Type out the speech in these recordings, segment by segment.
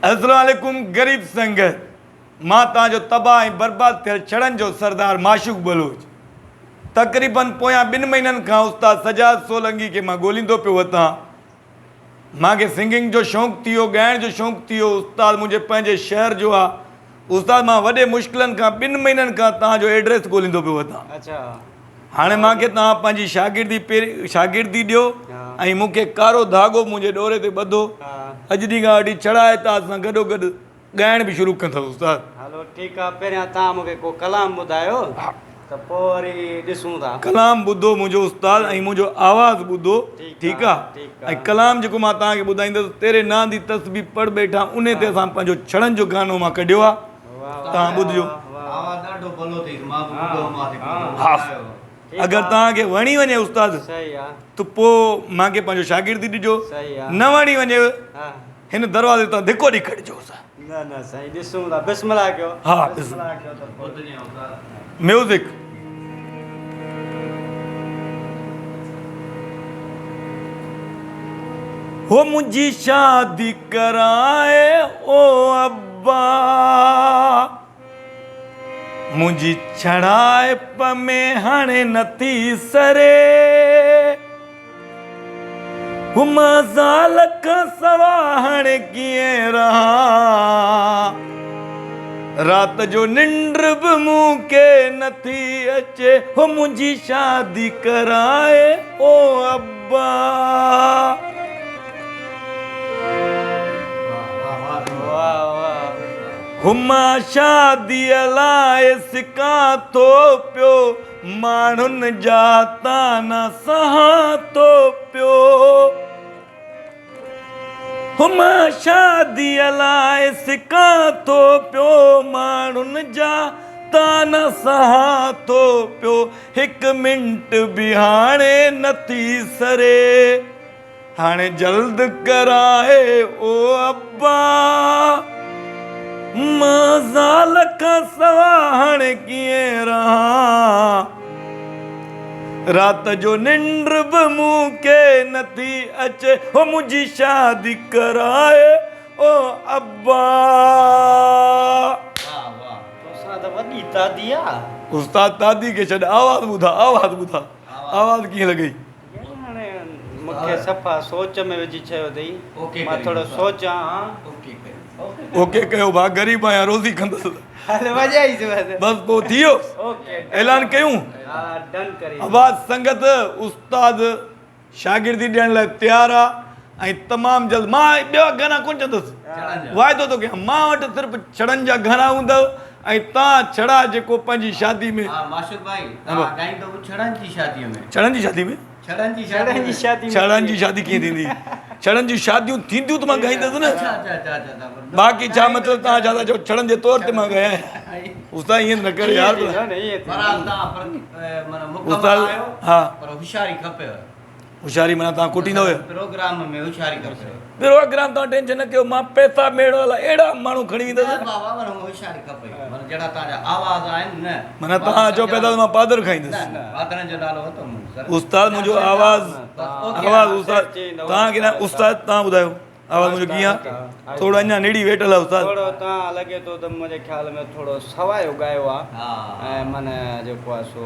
السلام عليڪم غريب سنگت مان توهان جو تباهه ۽ برباد ٿيل ڇڙن جو سردار معشوق بلوچ تقريبن پويان ٻن مهينن کان استاد سجاد سولنگي کي مان ڳوليندو پيو وتان مان کي سنگنگ جو شوق ٿي ويو ڳائڻ جو شوق ٿي ويو استاد منهنجي پنهنجي شهر جو آ استاد مان وڏي مشڪلن کان ٻن مهينن کان توهان جو ايڊريس ڳوليندو پيو وتان هاڻي مان کي توهان پنهنجي شاگردي شاگردي ڏيو ۽ مون کي ڪارو ڌاڳو منهنجي ڏوري تي ٻڌو اڄ ڏينهن کان وٺي ڇڙائي تاج سان گڏو گڏ ڳائڻ به شروع ڪندس استاد. هلو ٺيڪ آ پهريان توهان مون کي ڪو ڪلام ٻڌايو ته پوء وري ڏسون ٿا. ڪلام ٻڌو منهنجو استاد ۽ منهنجو آواز ٻڌو ٺيڪ آ ۽ ڪلام جيڪو مان توهان کي ٻڌائيندس تيري نان the تسبيح پڙھ ٻيٺا انهي تي اسان پنهنجو ڇڙن جو گانو مان ڪڍيو آ توهان ٻڌجو. آواز ڏاڍو ڀلو اٿئي مان به ٻڌو مانس هڪ ها اگر توهان کي وڻي وڃي استاد ته پوء مان کي پنهنجو شاگردي ڏجو نه وڻي وڃي هن دروازي تان ڌڪو ڏئي ڪڍجو استاد. نه نه سائين ڏسون ٿا بسم الله ڪيو. ها بسم الله ڪيو ته پوء. ميوزڪ. هو منهنجي شادي ڪرائي او ابا منهنجي ڇڙائپ ۾ هاڻي نٿي سري هو مان زال کان سوا هاڻي ڪيئن رهان رات جو ننڊ به مون کي نٿي اچي هو منهنجي شادي ڪرائي او ابا. هو مان شاديء لاء سڪان ٿو پيو ماڻهن جا طعنا سهان ٿو پيو. هو مان شاديء لاء سڪان ٿو پيو ماڻهن جا طعنا سهان ٿو پيو هڪ منٽ به هاڻي نٿي سري هاڻي جلد ڪرائي او ابا مان زال کان سوا هاڻي ڪيئن رهان رات جو ننڊ به مون کي نٿي اچي هو منهنجي شادي ڪرائي او ابا. واه واه توسان ته وڏي تعدي آ. استاد تعدي کي ڇڏ آواز ٻڌا آواز ٻڌا آواز ڪيئن لڳئي. يار هاڻي مونکي صفا سوچ ۾ وجهي ڇڏيو اٿئي مان ٿورو سوچان ها. اوڪي ڪيو ڀاء غريب آهيان روزي کندس. هل وڄائيس بس. بس پوء ٿي ويو اعلان ڪيون. ها ڊن ڪري. ابا سنگت استاد شاگردي ڏيڻ لاء تيار آ ۽ تمام جلد مان ٻيا گانا ڪونه چوندس واعدو ٿو ڪيان مان وٽ صرف ڇڙن جا گانا هوندو ۽ تان ڇڙا جيڪو پنهنجي شادي ۾. ها معشوق ڀائي توهان ڳائيندو به ڇڙن جي شادي ۾. ڇڙن جي شادي ۾. ڇڙن جي شادي ۾. ڇڙن جي شادي ڪيئن ٿيندي ڇڙن جون شاديون ٿينديون ته مان ڳائيندس نه اڇا اڇا اڇا اڇا باقي ڇا مطلب توهان ڇا ٿا چئو ڇڙن جي طور تي مان ڳايان استاد ائين نه ڪر يار بهرحال توهان پر معنيٰ مڪمل آهيو ها پر هوشياري کپيو. هوشياري معنيٰ توهان ڪٽيندؤ. پروگرام ۾ هوشياري کپيو. پروگرام توهان ٽينشن نه ڪيو مان پئسا ميڙڻ لاء اهڙا ماڻهو کڻي ويندس. نه بابا معنيٰ هوشياري کپي معنيٰ جهڙا توهان جا آواز آهن نه. معنيٰ توهان چئو پيا ٿا ته مان پادر کائيندس. نه نه پادرن جو نالو ورتو مون سر. استاد منهنجو آواز آواز استاد توهان کي نه استاد توهان ٻڌايو. آواز منهنجو ڪيئن آ؟ ٿورو اڃا نڙي ويٺل آ استاد. ٿورو تان لڳي ٿو ته منهنجي خيال ۾ ٿورو سوايو ڳايو آ ۽ معنيٰ جيڪو آ سو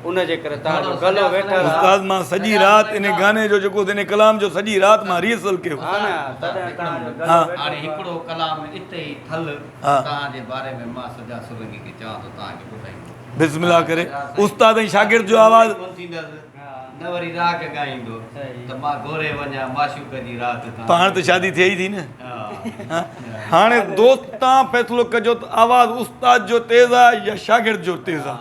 ان جي ڪري تان جو گلو ويٺل آ. استاد مان سڄي رات ان گاني جو جيڪو ان ڪلام جو سڄي رات مان ريهرسل ڪيو. ها نه تڏهن تان جو گلو ويٺل هاڻي هڪڙو ڪلام اتي ئي ٿل تان جي باري ۾ مان سجاد سولنگي کي چوان ٿو تان کي ٻڌائيندو. بسم الله ڪري استاد ۽ شاگرد جو آواز. نه وري راڳ ڳائيندو ته مان گهوري وڃان معشوق جي رات تان. پاڻ ته شادي ٿئي ئي ٿي نه. هاڻي دوست تان فيصلو ڪجو ته آواز استاد جو تيز آ يا شاگرد جو تيز آ.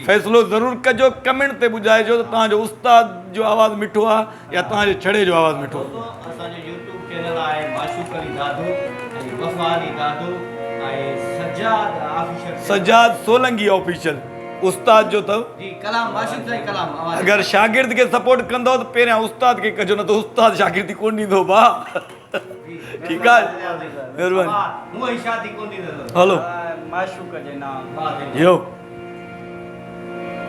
فيصلو ضرور ڪجو ڪمينٽ تي ٻڌائجو ته توهان جو استاد جو آواز مٺو آ يا توهان جي ڇڙي جو آواز مٺو آ. دوستو اسان جو يوٽيوب چينل آهي معشوق علي دادو ۽ وفا علي دادو ۽ سجاد آفيشل. سجاد سولنگي آفيشل. استاد جو اٿو. جي ڪلام معشوق سائين ڪلام اوهان جو. اگر شاگرد کي سپورٽ ڪندؤ ته پهريان استاد کي ڪجو نه ته استاد شاگردي ڪونه ڏيندو ڀاء ٺيڪ آهي مهرباني. هونء ئي شادي ڪونه ڏيندس. هلو. معشوق جي نام. يو.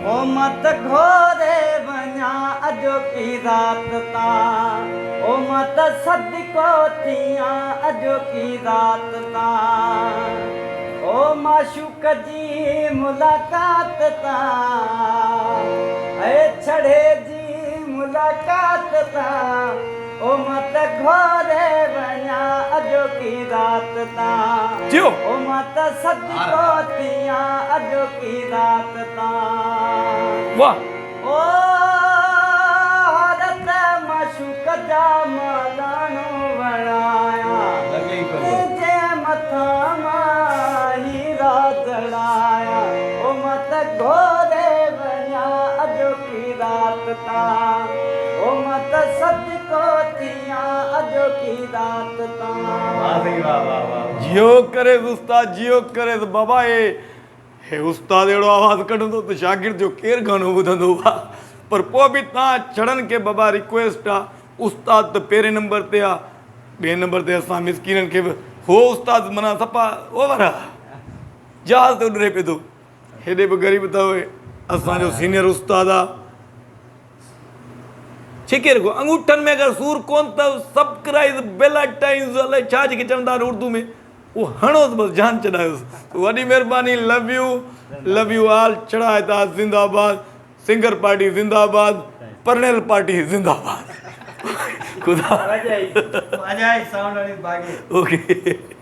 او مان ته گهوري وڃان اڄوڪي رات تان او مان ته صدقو ٿيان اڄوڪي رات تان او معشوق جي ملاقات تان اي ڇڙي جي ملاقات تان او مان ته گهوري وڃان اڄوڪي رات تان جيو. او مان ته صدقو ٿيان اڄوڪي رات تان. واه. او حضرت معشوق جا مالانو وڻايا تنهنجي مٿان مان هيرا جڙايا او مان ته گهوري وڃان اڄوڪي رات تان او مان ته صدقو ٿيان اڄوڪي رات تان. واه سائين واه واه واه. جيو ڪريس استاد جيو ڪريس بابا هي هي استاد اهڙو آواز ڪڍندو ته شاگرد جو ڪير گانو ٻڌندو واھ پر پوء به تان ڇڙن کي بابا ريڪويسٽ آ استاد ته پهرين نمبر تي آ ٻئي نمبر تي اسان مسڪينن کي به هو استاد معنيٰ صفا اوور آ جهاز تي اڏري پئي ٿو هيڏي به غريب اٿو اسان جو سينئر استاد آ ڇڪي رکو انگوٺن ۾ اگر سور ڪون ته سبڪرائيز بيل ٽائيمز الائي ڇا جيڪي چوندا آهن اردو ۾ اهو هڻوس بس جان ڇڏايوس وڏي مهرباني لو يو لو you all ڇڙا اتحاد زنده آباد سنگر پارٽي زنده آباد پرڻيل پارٽي زنده آباد خدا اجائي سائونڊ هڻي باغي اوڪي.